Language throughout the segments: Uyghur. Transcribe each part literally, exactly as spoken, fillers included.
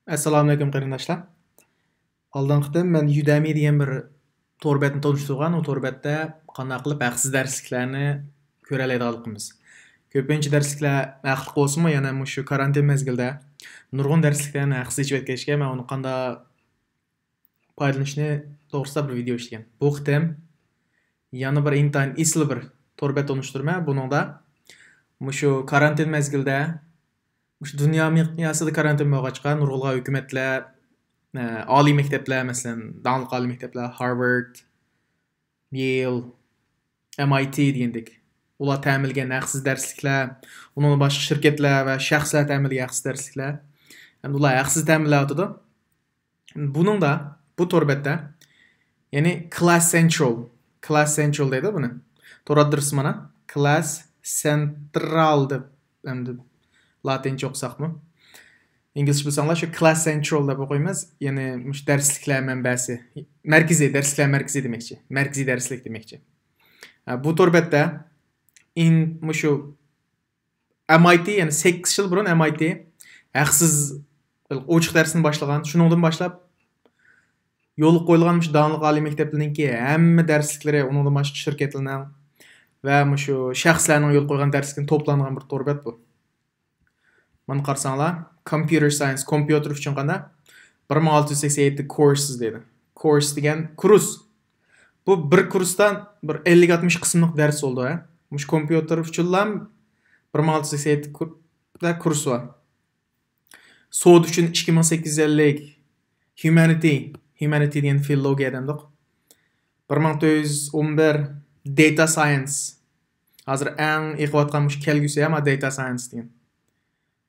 ئەسسالامۇئەلەيكۇم قېرىنداشلار. ئالدىنقى قېتىم مەن يۇدەمى دېگەن بىر تور بەتنى تونۇشتۇرغان، ئۇ تور بەتتە قانداق قىلىپ ھەقسىز دەرسلىكلەرنى كۆرەلەيدىغانلىقىمىز. كۆپىنچە دەرسلىكلەر ھەقلىق بولسىمۇ، يەنە مۇشۇ كارانتىن مەزگىلىدە نۇرغۇن دەرسلىكلەرنى ھەقسىز ئېچىۋەتكەچكە، مەن ئۇنى قانداق پايدىلىنىشنى توغرىسىدا بىر ۋىدېئو ئىشلىگەن. بۇ قېتىم يەنە بىر ئىنتايىن ئېسىل بىر تور بەت تونۇشتۇرىمەن. بۇنىڭدا مۇشۇ كارانتىن مەزگىلىدە، مۇشۇ دۇنيا مىقياسىدا كارانتىن بولغاچقا، نۇرغۇنلىغان ھۆكۈمەتلەر، ئە، ئالىي مەكتەپلەر، مەسىلەن، داڭلىق ئالىي مەكتەپلەر، Harvard، Yale، M I T دېگەندەك، ئۇلار تەمىنلىگەن ھەقسىز دەرسلىكلەر، ئۇنىڭدىن باشقا شىركەتلەر ۋە شەخسلەر تەمىنلىگەن ھەقسىز دەرسلىكلەر، ھەمدە ئۇلار ھەقسىز تەمىنلەۋاتىدۇ. بۇنىڭدا، بۇ تور بەتتە، يەنى Class Central، Class Central دەيدۇ بۇنى. تور ئادرېسى مانا، Class Central دەپ، ئەمدى لاتىنچە ئوقۇساقمۇ؟ ئىنگلىزچە بىلسەڭلار، شۇ Class Central دەپ ئوقۇيمىز. يەنى مۇشۇ دەرسلىكلەر مەنبەسى، مەركىزى، دەرسلىكلەر مەركىزى دېمەكچى. مەركىزىي دەرسلىك دېمەكچى. ھە، بۇ تور بەتتە ئىن-، مۇشۇ M I T، يەنى سەككىز يىل بۇرۇن M I T ھەقسىز ئوچۇق دەرسنى باشلىغان. شۇنىڭدىن باشلاپ يولغا قويۇلغان مۇشۇ داڭلىق ئالىي مەكتەپلىرىنىڭكى ھەممە دەرسلىكلىرى، ئۇنىڭدىن باشقا شىركەتلەرنىڭ ۋە مۇشۇ شەخسلەرنىڭ يولغا قويغان دەرسلىكىدىن توپلانغان بىر تور بەت بۇ. مانا قارىساڭلار، Computer Science، كومپيۇتېر ئۈچۈن قانداق؟ بىر مىڭ ئالتە يۈز سەكسەن يەتتە كورس دەيدۇ. كورس دېگەن كۇرس. بۇ بىر كۇرستا بىر ئەللىك ئاتمىش قىسىملىق دەرس بولىدۇ، ھە؟ مۇشۇ كومپيۇتېر ئۈچۈنلا بىر مىڭ ئالتە يۈز سەكسەن يەتتە كۇر-، كۇرس بار. سودا ئۈچۈن ئىككى مىڭ سەككىز يۈز ئەللىك، Humanity، Humanity دېگەن فىلولوگىيە دەمدۇق. بىر مىڭ تۆت يۈز ئون بىر، Data Science. ھازىر ئەڭ ئېقىۋاتقان مۇشۇ كەلگۈسى، ئەمما Data Science دېگەن.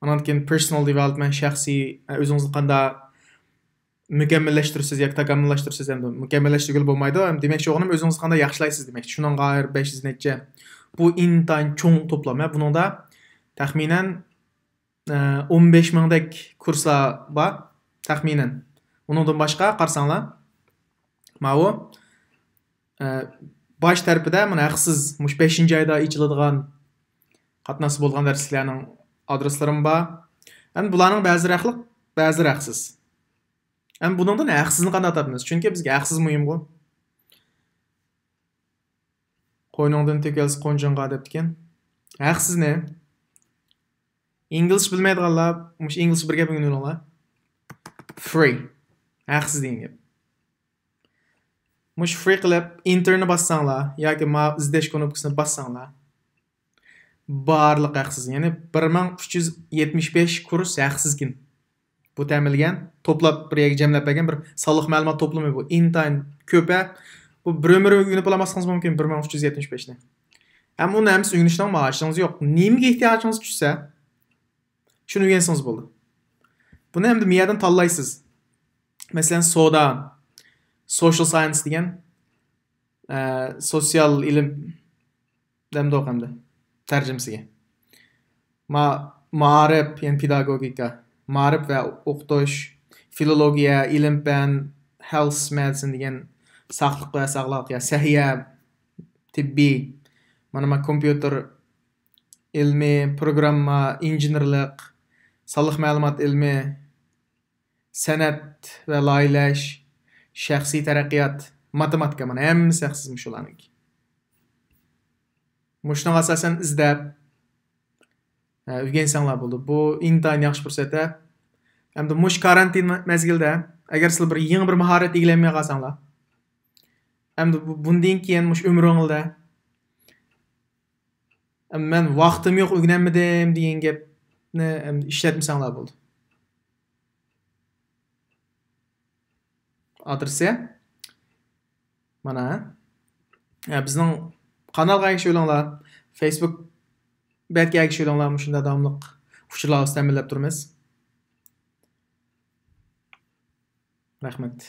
ئانان كېيىن Personal Development، شەخسىي، ئە، ئۆزىڭىزنى قانداق مۇكەممەللەشتۈرىسىز ياكى تاكامۇللاشتۇرىسىز، ئەمدى مۇكەممەللەشتۈرگىلى بولمايدۇ. ئەمدى دېمەكچى بولغىنىم، ئۆزىڭىزنى قانداق ياخشىلايسىز دېمەكچى. شۇنىڭغا بەش يۈز نەچچە. بۇ ئىنتايىن چوڭ توپلام. ھە، بۇنىڭدا تەخمىنەن، ئە، ئون بەش مىڭدەك كۇرسلار بار، تەخمىنەن. ئۇنىڭدىن باشقا قارىساڭلار، ماۋۇ، ئە، باش تەرىپىدە مانا ھەقسىز، مۇشۇ بەشىنچى ئايدا ئېچىلىدىغان قاتناشسا بولغان دەرسلىكلەرنىڭ ئادرېسلىرىمۇ بار. ئەمدى بۇلارنىڭ بەزىلىرى ھەقلىق، بەزىلىرى ھەقسىز. ئەمدى بۇنىڭدىن ھەقسىزنى قانداق تاپىمىز؟ چۈنكى بىزگە ھەقسىز مۇھىمغۇ. قوينۇڭدىن تۆكۈلسە قونچاڭغا دەپتىكەن. ھەقسىزنى. ئىنگلىزچە بىلمەيدىغانلار، مۇشۇ ئىنگلىزچە بىر گەپ ئۆگىنىۋېلىڭلار. Free. ھەقسىز دېگەن گەپ. مۇشۇ free قىلىپ، ئېنتېرنى باسساڭلار ياكى ما ئىزدەش كۇنۇپكىسىنى باسساڭلار، بارلىق ھەقسىز. يەنى بىر مىڭ ئۈچ يۈز يەتمىش بەش كۇرس ھەقسىزكەن. بۇ تەمىنلىگەن، توپلاپ بىر يەرگە جەملەپ بەرگەن بىر سانلىق مەلۇمات توپلىمى بۇ. ئىنتايىن كۆپ، ھە. بۇ بىر ئۆمۈر ئۆگىنىپ بولالماسلىقىڭىز مۇمكىن، بىر مىڭ ئۈچ يۈز يەتمىش بەشنى. ھەم ئۇنى ھەممىسى ئۆگىنىشنىڭ مائاشىڭىز يوق. نېمىگە ئېھتىياجىڭىز چۈشسە، شۇنى ئۆگەنسىڭىز بولدى. بۇنى ئەمدى مىيەدىن تاللايسىز. مەسىلەن، سودا، social science دېگەن، ئە، سوتسىيال ئىلىم دەمدۇق ئەمدى تەرجىمىسىگە. ما-، مائارىپ، يەنى پېداگوگىكا، مائارىپ ۋە ئوقۇتۇش، فىلولوگىيە، ئىلىم-پەن، health medicine دېگەن ساقلىق ۋە ساغلىق، يا سەھىيە، تېببىي، مانا ما كومپيۇتېر ئىلمى، پروگرامما، ئىنژېنېرلىق، سانلىق مەلۇمات ئىلمى، سەنئەت ۋە لايىھەلەش، شەخسىي تەرەققىيات، ماتېماتىكا، مانا ھەممىسى ھەقسىز مۇشۇلارنىڭكى. مۇشۇنىڭغا ئاساسەن ئىزدەپ، ھە، ئۆگەنسەڭلار بولىدۇ. بۇ ئىنتايىن ياخشى پۇرسەت، ھە. ئەمدى مۇشۇ كارانتىن مەزگىلىدە، ئەگەر سىلەر بىر يېڭى بىر ماھارەت ئىگىلەيمەن قالساڭلار، ئەمدى بۇ، بۇندىن كېيىن مۇشۇ ئۆمرۈڭلاردا، ئەمدى مەن ۋاقتىم يوق، ئۆگىنەلمىدىم دېگەن گەپنى ئەمدى ئىشلەتمىسەڭلار بولىدۇ. ئادرېسى مانا. ھە، بىزنىڭ قانالغا ئەگىشىۋېلىڭلار، فېيسبۇك بەتكە ئەگىشىۋېلىڭلار، مۇشۇنداق داۋاملىق ئۇچۇرلار ئۈستىدە تەمىنلەپ تۇرىمىز. رەھمەت.